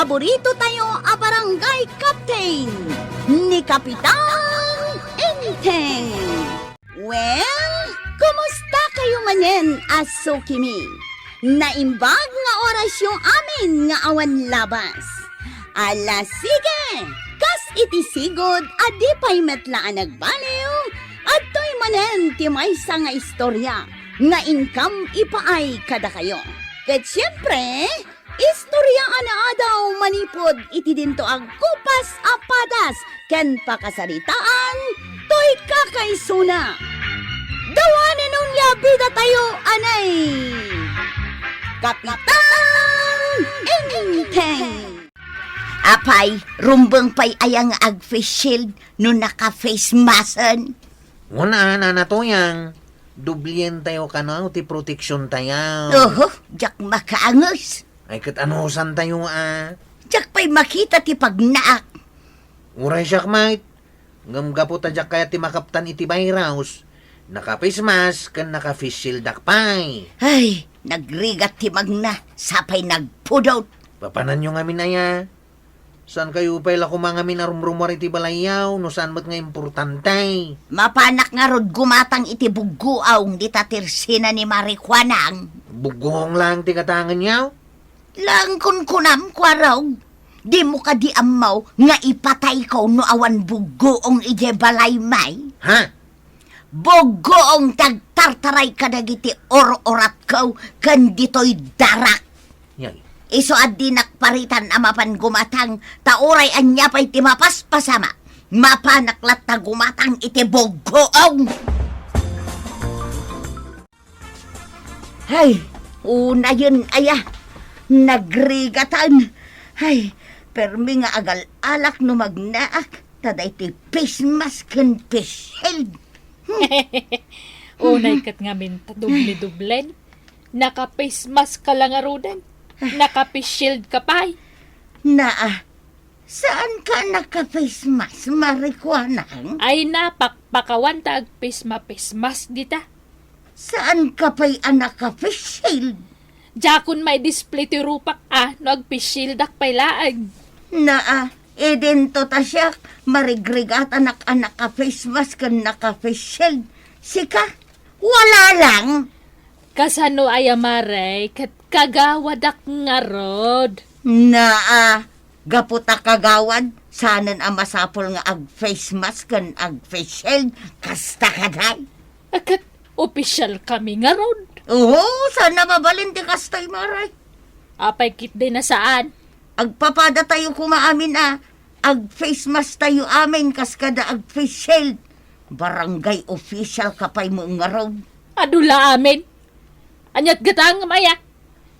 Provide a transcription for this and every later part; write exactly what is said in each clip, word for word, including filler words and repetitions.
paborito tayo a barangay captain, ni Kapitan Enteng. Well, kumusta kayo manen a sukimi? Naimbag nga orasyo amin nga awan labas. Ala, sige! Kas iti sigud a di pay met la a nagbaliw, adtoy manen ti maysa nga istorya nga inkam ipaay kadakayo. Ket siempre, istorya a naadaw manipud iti dinto agkupas a padas ken pakasaritaan toy kakaisuna. Dawanen onia bida tayo, anay! Kapitan Enteng! Apay, rumbeng pay aya nga ag-face shield no naka-face mask-en? Wen a, Nana Toyang, dublien tayo kano ti protection tayo. Oho, diak makaanges. Ay, ket anusan tayo a? Diak pay makita ti pagnaak. Uray siak met, ngem gapu ta diak kayat ti makaptan iti virus, naka-face mask ken naka-face shield-ak pay. Ay, nagrigat ti magna, sapay nagpudot. Papananyo ngamin aya? Saan kayo pay la koma ngamin a rumrumuar iti balayyo no saan met nga importante? Mapanak ngarud gumatang iti buggoong dita tersina ni Mare Kuanang. Buggoong laeng ti gatangenyo? Laeng kunkunam, Kuarog. Dimo kadi ammo nga ipatayko no awan buggoong idiay balaymi? Ha? Buggoong ti agtartaray kadagiti ur-uratko ken ditoy darak. Yay. Isu a dinak paritan a mapan gumatang, ta uray ania pay ti mapaspasama, mapanak latta gumatang iti buggoong. Hay, unayen aya, nagrigatan. Hay, permi nga agal-alak no magnaak, ta daytoy face mask ken face shield. Unay ket ngamin ta doble-doblen. Naka-face mask ka la ngaruden. Naka-face shield ka pay. Naa, saan ka naka-face mask, Mare Kuanang? Ay, napakpakawan ta agpisma-pismas dita. Saan ka pay a naka-face shield? Diakon mai-display ti rupak a no agpishildak pay laeng. Naa, idinto ta siak, marigrigatanak a naka-face mask ken naka-face shield. Sika, wala lang. Kasano aya, Mare, ket kagawadak ngarud? Naa, gapu ta kagawad, saanen a masapul nga ag-face mask ken ag-face shield, kasta kadi? Ket opisyal kami ngarud. Oho, saan a mabalin ti kastoy, Mare. Apay ketdi a saan? Agpapada tayo koma amin a ag-face mask tayo amin kas kada ag-face shield. Barangay official ka pay met ngarud. Adu la amin. Ania't gatangem aya?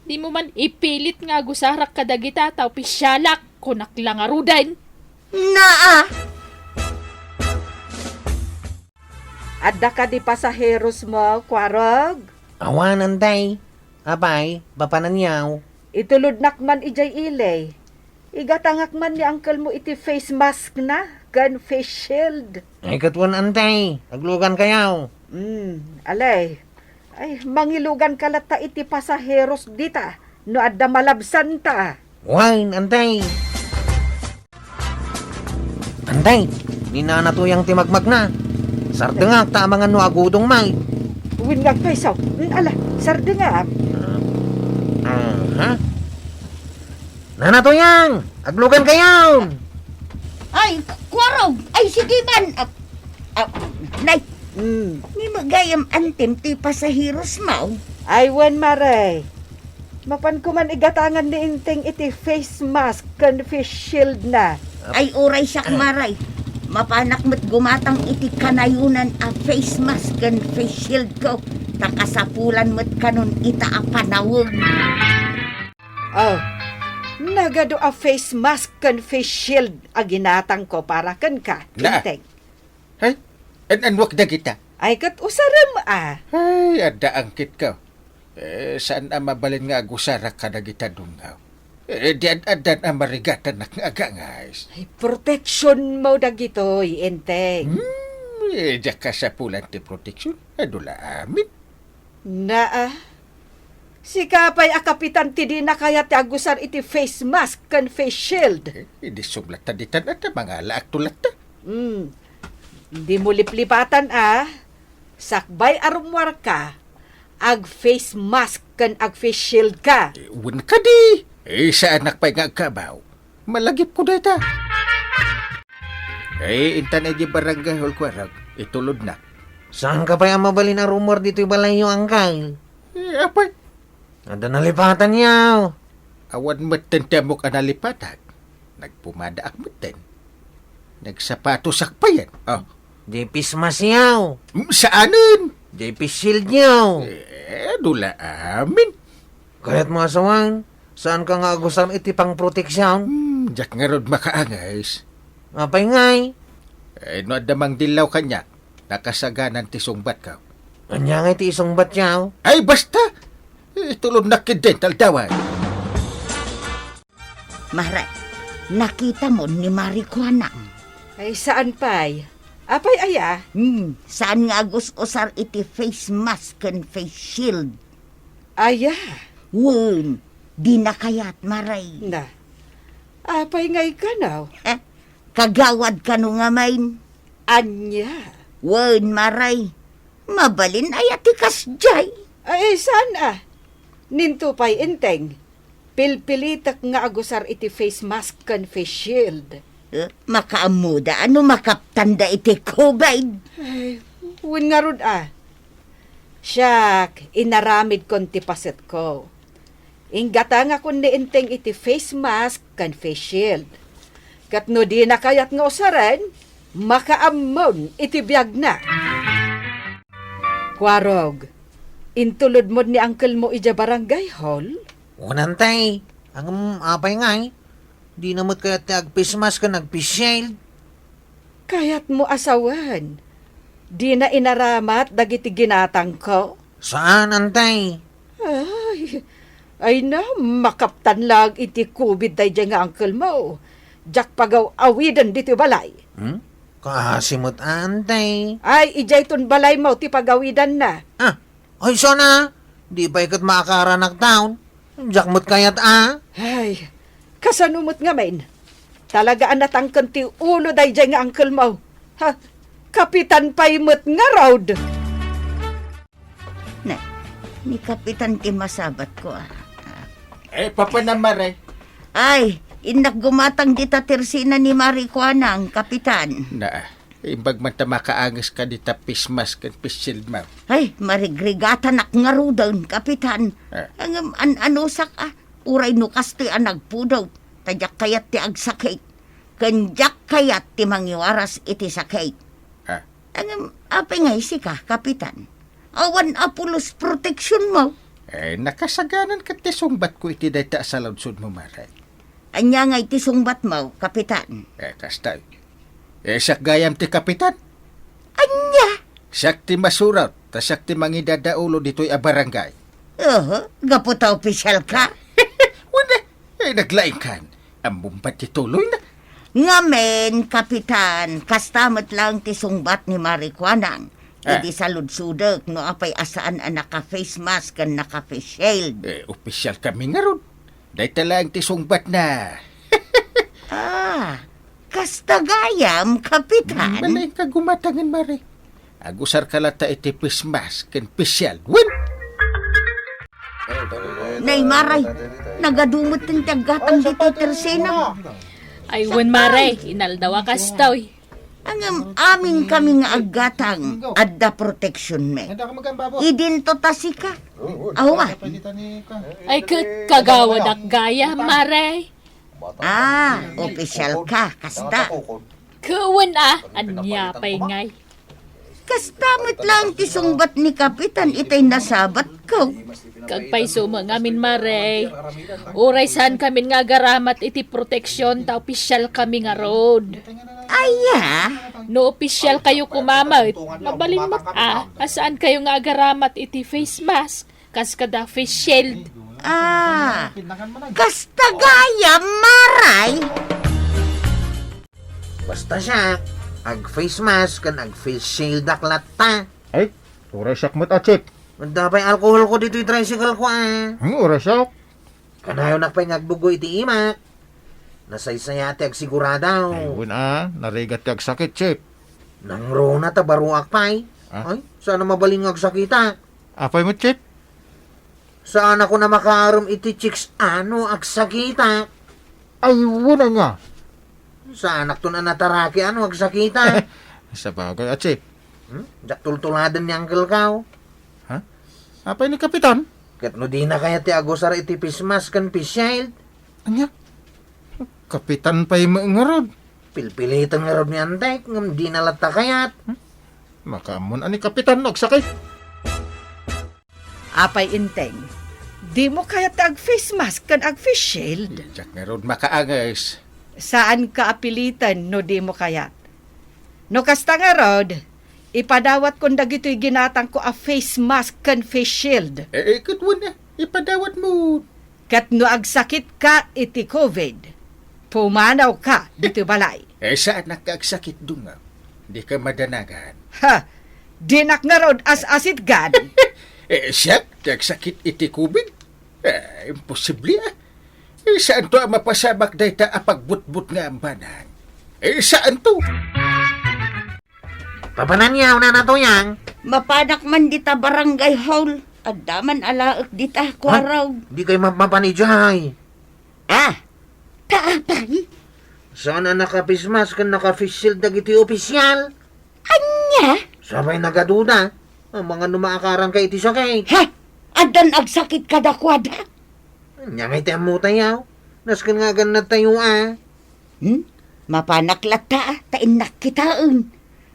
Dimo man ipilit nga agusarak kadagita ta opisyalak, kunak la ngaruden. Naa! Adda kadi pasaheros mo, Kuarog? Awan, Antay. Apay, papananyo? Itulodnak man idiay ili. Igatangak man ni uncle mo iti face mask na ken face shield. Ay, ket wen, Antay. Aglugan kayo. Hmm, ale. Ay, mangilugan ka latta iti pasaheros dita no adda malabsanta. Wen, Antay. Antay, ni Nana Tuyang ti magmagna. Sardengak ta amangan no agudong met. Wen nga agpayso. Mm, ala, sardengak. Aha. Nana Tuyang, aglugan kayo. Ay, Kuarog. Ay, sige man. Ah, ah, nay. Mm. Ni magayam antim ti pasaheros mo. Ay, wen, Mare. Mapanko man igatangan ni Enteng iti face mask ken face shield na. Ay, uray siak, Mare. Mapanak met gumatang iti kanayonan a face mask ken face shield ko. Ta kasapulan met kanon ita a panaweg. Oh, nagadu a face mask ken face shield a ginatangko para kenka, Na. Enteng. Hay, an-, annuak dagita? Ay, ket usarem a. Ay, adda angkitko. Eh, saan a mabalin nga agusarak kadagita dungaw. Eh, di ad-addan a marigatanak nga agangayes. Ay, protection mo dagitoy, Enteng. Hmm, eh, diak kasapulan ti protection. Adu la amin. Naa. Sika pay a kapitan ti dina kayat ti agusar iti face mask ken face shield. Eh, idi sumlatta ditan, adda mangalaakto latta. Hmm. Dimo liplipatan a, sakbay a rummuarka, ag-face mask ken ag-face shield ka. Eh, wen kadi. Eh, saanak pay nga agkabaw. Malagipko dayta. Eh, intan idiay barangay hall, kuarog, itulodnak. Saanka pay a mabalin a rummuar ditoy balayyo, angkel? Eh, apay? Adda nalipatanyo. Awan metten ti ammok a nalipatak. Nagpumadaak metten. Nagsapatosak payen. Oh. Diay face maskyo. Mm, saanen? Diay face shieldyo. Eh, adu la amin. Kayatmo a sawen, saanka nga agusar iti pangproteksion? Hmm, diak ngarud makaangis. Apay ngay? Eh, no adda mangdillaw kaniak, nakasaganan ti sungbatko. Ania ngay ti isungbatyo? Ay, basta! Eh, tulodnak ketdin ta aldawan. Mare, nakitamo ni Mari Kuanang? Ay, saan pay? Apay aya? Hmm, saan nga agus-usar iti face mask ken face shield? Aya? Wen, dina kayat, Mare. Na, apay ngay kano? Eh, kagawad kano ngamin? Ania? Wen, Mare. Mabalin aya ti kasdiay? Ay, saan a? Ninto pay, Enteng. Pilpilitek nga agusar iti face mask ken face shield. Eh, makaammoda a no makaptanda iti COVID? Ay, wen ngarud a. Siak, inaramidkon ti pasetko. Inggatangakon ni Enteng iti face mask ken face shield. Ket no dina kayat nga usaren, makaammon iti biagna. Kuarog, intulodmon ni angkelmo idiay barangay hall? Wen, Enteng. Ngem apay ngay? Dina met kayat ti ag-face mask ken ag-face shield? Kayatmo a sawen, dina inaramat dagiti ginatangko? Saan, Enteng. Ay, ay na, makaptan laeng iti COVID daydiay nga angkelmo. Diak pagaw-awiden ditoy balay. Hmm? Kaasi met, Enteng. Ay, idiayton balaymo ti pagawidanna. Ah, ay, saan a? Di pay ket maakaranak taon. Diak met kayat a. Ay, kasano met ngamin? Talaga a natangken ti ulo daydiay nga angkelmo. Ha? Kapitan pay met ngarud. Ne, ni Kapitan ti masabatko a. Eh, papanam, Mare? Ay, innak gumatang dita tersina ni Mari Kuanang, Kapitan. Na, imbag man ta makaangis ka dita face mask ken face shield mo. Ay, marigrigatanak ngaruden, Kapitan. Ah. Ngem an-anusak a, uray no kastoy a nagpudot, ta diak kayat ti agsakit. Ken diak kayat ti mangiwaras iti sakit. Ah. Ngem, apay ngay sika, Kapitan? Awan a pulos proteksionmo? Eh, nakasaganan ket ti sungbatko iti dayta a saludsodmo, Mare. Ania ngay ti sungbatmo, Kapitan? Eh, kasta. Eh, siak gayam ti kapitan. Ania? Siak ti masurot, ta siak ti mangidadaulo ditoy a barangay. Oho, gapu ta opisyal ka? Wen, eh, naglaingkan. Ammom pay ti tuloyna. Ngamin, Kapitan, kasta met laeng ti sungbat ni Mari Kuanang. Ah. Idi saludsodek no apay a saan a naka-face mask ken naka-face shield. Eh, opisyal kami ngarud. Dayta laeng ti sungbatna. Ah, kasta gayam, Kapitan? Balaenka gumatangen, Mare. Agusarka latta iti face mask ken face shield. Wen! Nay, Mare, nagadu met ti aggatang ditoy tersina. Ay, wen, Mare, inaldaw a kastoy. Ngem amin kami nga aggatang, adda proteksionmi. Idinto ta sika. Awa. Ay, ket kagawadak gayam, Mare. Ah, opisyal ka, kasta. Ket wen a, ania pay ngay? Kasta met laeng ti sungbat ni Kapitan itay nasabatko. Agpayso met ngamin, Mare. Uray saan kamin nga agaramat iti proteksion ta opisyal kami ngarud. Aya? No opisyal kayo koma met, mabalin met a, a saan kayo nga agaramat iti face mask, kas kada face shield. Ah, kasta gayam, Mare. Basta siak, ag-face mask ken ag-face shield ak latta. Ay, uray siak met a, Chief. Adda pay alkoholko ditoy tricycle ko, ah. Hmm, orasok. Kanayonak pay nga agbugo iti imak. Nasaysaya ti agsigurado. Ay, wen, ah, narigat ti agsakit, Chief. Nangruna ta baroak pay. Ah? Ay, saan a mabalin nga agsakitak? Apay met, Chief? Saan ako na makaarem iti chicks a no agsakitak? Ay, wen, ania? Saanakton a nataraki a no agsakitak? Sabagay, a, Chief. Hmm? Diak tultuladen ni Uncle Kao. Ha? Apay ni Kapitan? Ket no dina kayat ti agusar iti face mask ken face shield? Ania? Kapitan pay met ngarud. Pilpiliten ngarud ni Antek, ngem dina latta kayat. Hmm? Makaammon a ni Kapitan no agsakit. Apay, Enteng, dimo kayat ti ag-face mask ken ag-face shield? Diak ngarud makaanges. Saanka a piliten no dimo kayat. No kasta ngarud, ipadawatkon dagitoy ginatangko a face mask ken face shield. Eh, eh, ket wen, eh, ipadawatmo. Ket no agsakitka iti covid, pumanawka ditoy balay. Eh, saanak nga agsakit, Dungaw. Dika madanagan. Ha! Dinak ngarud as-asitgan. Eh, siak ti agsakit iti covid? Eh, imposible, ah. Eh, saanto a mapasamak dayta a pagbutbot nga ambanan? Eh, saanto? Papananyaw, Nana Tuyang. Mapanak man dita barangay hall. Adda man alaek dita, Kuarog. Di kay ma-, mapan idiay. Ah, ta apay? Saan a naka-face mask ken naka-face shield dagiti opisyal? Ania? Sabay nagaduda. Amangan no maakaranka iti sakit. Ha? Addan agsakit kadakuada? Ania ngay ti ammotayo? Nasken nga agannadtayo, ah. Hmm? Mapanak latta, ah, ta innak kitaen.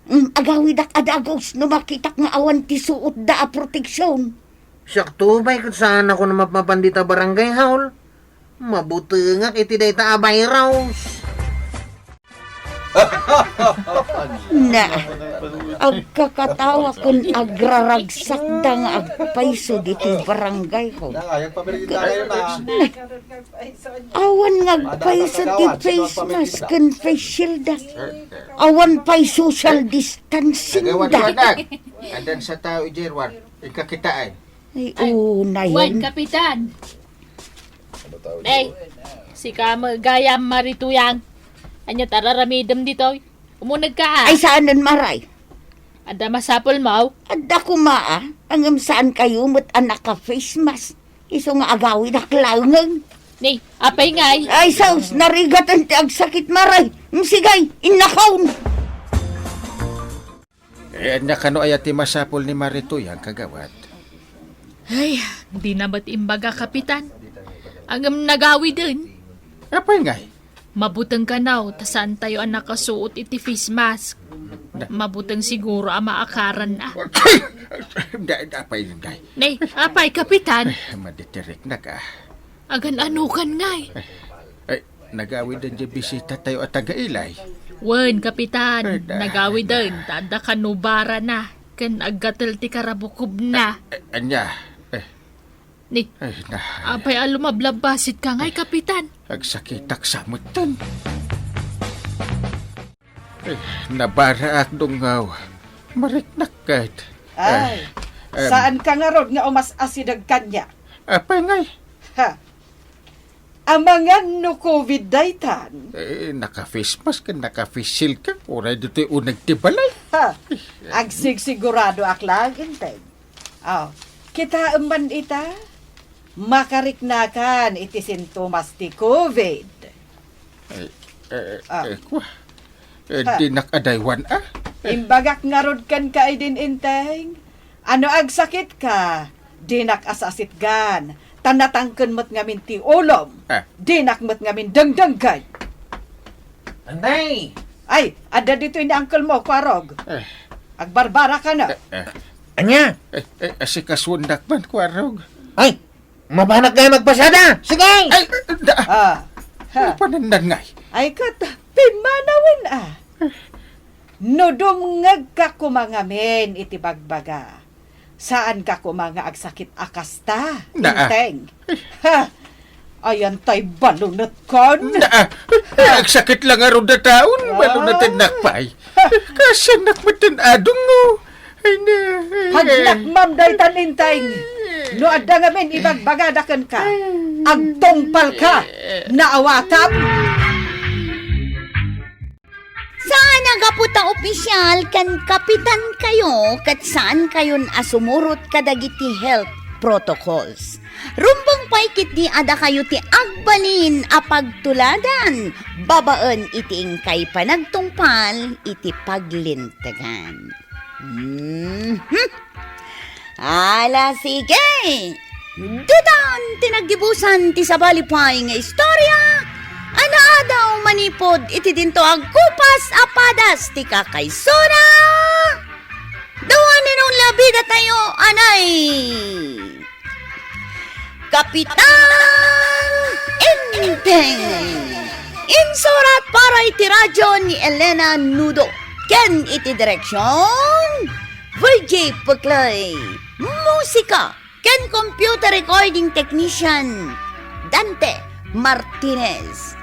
Hmm, agawidak a dagus no makitak nga awan ti suotda a proteksion. Siakto pay ket saanakon a mapmapan dita barangay hall. Mabutengak iti dayta a virus. Na, agkakatawa ken agraragsakda nga agpayso ditoy barangay hall. Awan nga agpayso ti face mask ken face shield da. Awan pay social distancing da. Nagawad-wadag. Addan sa tao, Jerwan. Inka kitaen. Ay, Ay, unay. Wen, Kapitan. Ano tao, Ay, Jerwan? Sika met gayam, Mari Tuyang. Ania ti ar-aramidem ditoy? Umunegka, ah. Ay, saanen, Maray. Adda masapulmo? Adda koma, ah. Ngem saankayo met a naka-face mask. Isu nga agawidak laengen. Ni, apay ngay? Ay, sus, narigaten ti agsakit, Maray. Mm, sige, innakon. Eh, ania kano aya ti masapul ni Mari Tuyang, kagawad? Ay, dina met imbaga, Kapitan. Ngem nagawiden. Apay ngay? Mabuteng kano, ta saantayo a nakasuot iti face mask. Na- Mabuteng siguro a maakaran, ah. Da, da, apay ngay? Nay, apay, Kapitan? Ay, maditiriknak, ah. Agan-anokan ngay? Ay, nagawiden diay bisitatayo a taga-Ilay. Wen, Kapitan, Ay, da- nagawiden, ta adda kanubarana, ken aggatel ti karabukobna. Eh, ania? Eh, Ni, ay, na- apay a lumablabbasit ka ngay, Kapitan? Agsakitak sa metten. Eh, nabaraak, Dungaw. Mariknak ket. Ay, Eh, em. Saanka ngarud nga umas-asideg kaniak? Apay ngay? Ha? Amangan no covid daytan? Eh, naka-face mask ken naka-face shield ka. Uray ditoy uneg ti balay. Ha? Agsigsiguradoak laeng, Enteng. Oh, kitaem man ita? Makariknakan iti sintomas ti covid. Ay, eh, Ah. eh, kwa. Eh, Ha. Dinak adaywan, ah. Imbagak ngarud kenka idin, Enteng. A no agsakitka, dinak as-asitgan. Ta natangken met ngamin ti ulom. Ah. Dinak met ngamin dengdenggen. Anday! Ay, adda ditoy ni uncle mo, Kuarog. Eh. Agbarbara ka na. Eh, eh. Ania? Eh, eh, asikasuendak man, Kuarog. Ay, mapanak ngay magpasada. Sige! Ay, eh, da- Ah, ha. Panandan ngay. Ay, kat, pimmanawen, ah. No dumngegka koma ngamin iti bagbaga, saanka koma nga agsakit a kasta, Naa. Enteng. Ha! Ayan tay balunetkan. Naa. Ha! Agsakit la ngarud a taon, Ah. Balunetnak pay. Kasanak met ti adungo. Pagnakmam daytan, Enteng. No adda ngamin ibagbagada kenka, agtungpalka, naawatam? Saan a gapu ta opisyal ken kapitan kayo ket saan kayon a sumurot kadagiti health protocols. Rumbeng pay ketdi a dakayo ti agbalin a pagtuladan babaen iti inkay panagtungpal iti paglintegan. Mhm. Ala, sige! Ditan ti naggibusan ti sabali pay nga istorya a naadaw manipud iti dinto agkupas a padas ti kakaisuna. Dua ni Nung Labida tayo, anay! Kapitan Enteng. Insurat para iti radyo ni Elena Nudo. Ken iti direksyon, Virgie Puclay. Musika ken computer recording technician, Dante Martinez.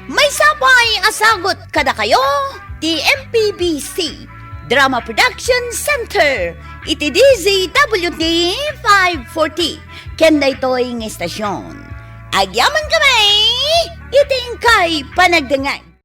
Maysa pay a sagut kadakayo ti M P B C Drama Production Center iti D Z W T five forty ken daytoy nga istasyon. Agyaman kami iti inkay panagdengngeg.